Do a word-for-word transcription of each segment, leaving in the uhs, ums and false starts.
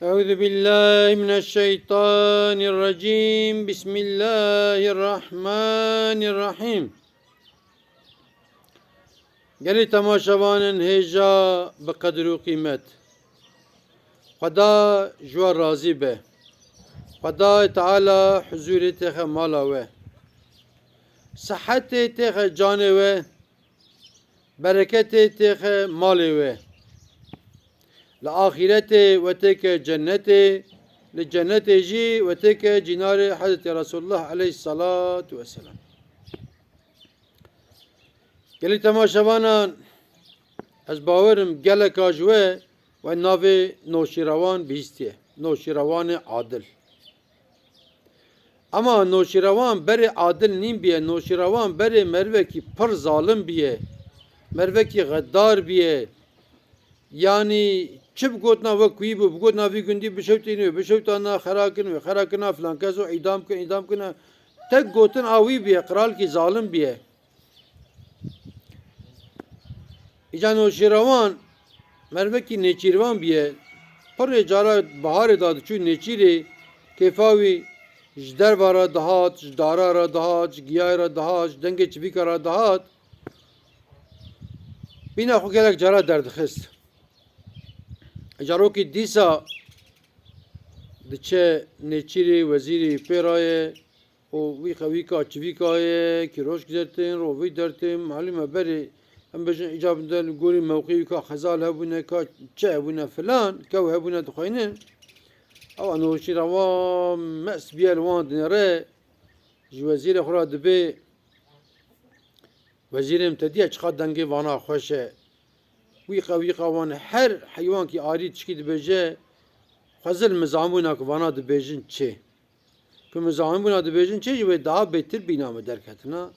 أعوذ بالله من الشيطان الرجيم. بسم الله الرحمن الرحيم. Gelî temaşevanên hêja bi qedir û qîmet. Xweda ji we razî be. Xwedayê Teala huzûrê têxe mala we. Sihetê têxe canê we. Bereketê têxe malê we. Li axîretê we têke cennetê, li cennetê jî we têke cînarê Hezretî Resulullah aleyhisselatu vesselam. Gelî temaşevanan, ez bawerim geleka ji we, we navê Noşîrewan bihîstiye. Noşîrewanê adil. Ama Noşîrewan berê adil nîn biye, Noşîrewan berê mervekî pir zalim biye, mervekî xedar biye. Yanî çi bigotina we kuyî bû, bigotina vî gundî bişewtîn wê, bişewtana xera kin wê, xera kina filan kes û îdam kin, îdam kina. Tek gotin a wî biye, qralkî zalim biye. Îca Noşîrewan mervekî nêçîrvan biye. Pirê cara biharê da diçû nêçîrê, kêfa wî ji derva re dihat, ji dara re dihat, ji giyayê re dihat, ji dengê çivîka re dihat. Bîna xwe gelek cara derdixist. Îca rokî dîsa diçe nêçîrê wezîrê pê re ye. û wî xewîka çivîka ye, kîroşk dertin, rovî dertin, malûm e berê, em bêjin îcab de li gorî mewqî wî ka xezal hebûne, ka çi hebûne filan, kew hebûne dixweynin. Ew Noşîrewan mest biye li wan dinêre, ji wezîrê xwe re dibê, wezîrê min te diye çiqa dengê vana xweş e. Wî qe, wî qe wan her heywankî arî tişkî dibêje, xwezil mizanbûna ku vana dibêjin çê. Ku mizanbûna dibêjin çê ji wê daha bêtir bîna min derketina,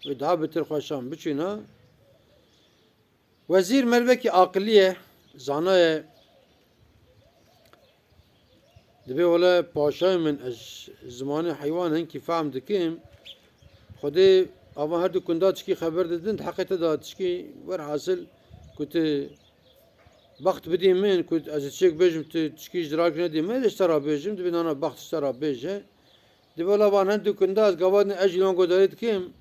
wê daha bêtir xweşan biçûna. Wezîr mervekî aqilî ye, zana ye. Dibê wele paşayê min, ez zimanê heywan hinkî fehm dikim. Xwedê avan her du kunda tişkî xeber didin, di heqê te de tişkî werhasil ku tu bext bidî min, ku ez ê tiştek bêjim, tu tişkî ji dirak nedî min, ez ê ji te re bêjim, dibê nana bext ji te re bêje. Dibê wela van hin du kunda ez gava din ez jî lan guhdarî dikim.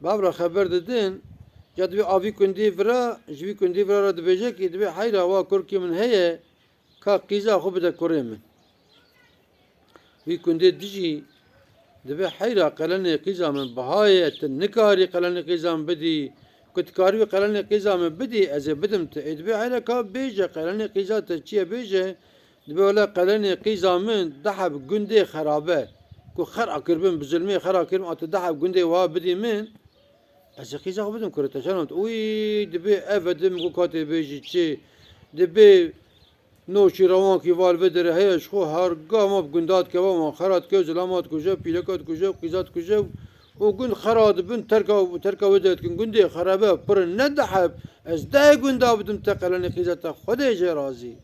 Bav re xeber didin, ya dibê a vî kundî vira, ji vî kundî vira re dibêje ki dibê heyra wa kurkê min heye, ka qîza xwe bide kurê min. Wî kundê dijî dibê heyra qelenê qîza min biha ye, tu nikarî qelenê qîza min bidî. Ku tu karî wî qelenê qîza min bidî, ez ê bidim tu. Ê dibê heyra ka bêje qelenê qîza te çi ye bêje. Dibê wele qelenê qîza min deh heb gundê xerabe, ku xera kiribin, bi zulmê xera kiribin, a tu deh heb gundê wa bidî min. Ez ê qîza xwe bidim kurê te, çend û dibê ev e, dibê min ku katê bêjî çi, dibê Noşîrewankî val vê derê heye ji xwe her gama bi gunda dikeve, wan xera dike, zilama dikuje, pîleka dikuje, qîza dikuje û gund xera dibin, terka, terka wê derê dikin. Gundê xerabe pir in, ne deh heb, ez dehê gunda bidim te qelenê qîza te, Xwedê jê razî.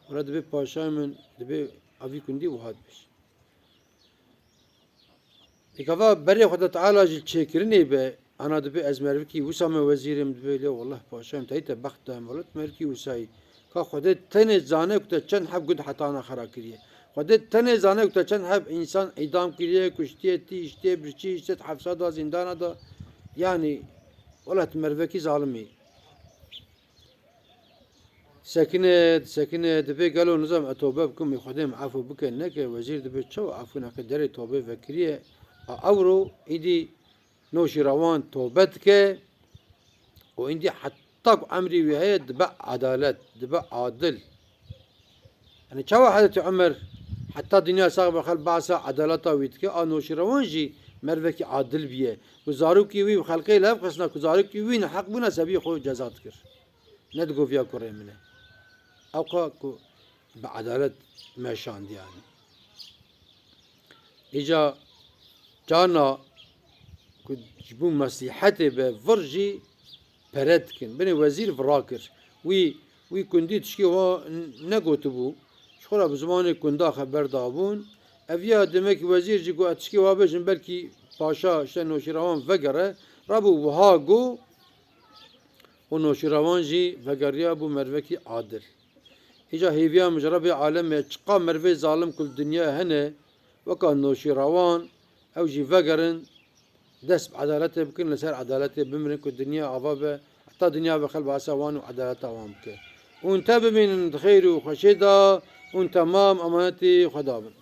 Wela dibê paşayê min, dibê a vî kundî wiha dibêje. Ê gava berê Xweda Teala ji çêkirinê be, ana dibê ez mervikî wisa me wezîrê min, dibê lê wellah paşayê min, teyî te bext dayim, wellah tu mervikî wisayî. Ka Xwedê tenê zane ku te çend heb gund hetana xera kiriye. Xwedê tenê zane ku te çend heb însan îdam kiriye, kuştiye, tîştiye, birçî, îşte di hefsa da, zîndana da. Yanî, wellah tu mervekî zalim î. Sekine, sekine, dibê gelo nizam e tobe bikim, ê Xwedê min efû bike, neke, wezîr dibê çawa efû neke, derê tobê vekiriye. A ewro îdî Noşîrewan tobe dike û îdî heta ku emrî wî heye dibe edalet, dibe adil. Yanî çawa Hezretî Omer heta dinya sax be xelk behsa edaleta wî dike, a Noşîrewan jî mervekî adil biye. Ku zarokî wî bi xelkê li hev xistina, ku zarokî wî neheq bûna sebî xwe ceza dikir. Nedigoviya kurê min e. Ewqa ku bi edalet meşandiye yanî. Îca carna ku ji bo mesîhetê be vir jî pere dikin. Binê wezîr vira kir. Wî, wî kundî tişkê wa negotibû. Ji xwe re bi zimanê kunda xeber dabûn. Ev ya demek wezîr jî got, ez tişkê wa bêjim, belkî paşa, işte, Noşîrewan vegere. Rabû wiha got, û Noşîrewan jî vegeriya bû mervekî adil. Îca hêviya min ji Rebê alemê, çiqa merivê zalim ku li dinyayê hene, weka noşîrawan, ew jî vegerin, dest bi edaletê bikin, li ser edaletê bimirin ku dinya ava be, heta dinya be xel behsa wan û edaleta wan bike. Hûn te bimînin di xêr û xweşê de, hûn temam emanetî Xweda bin.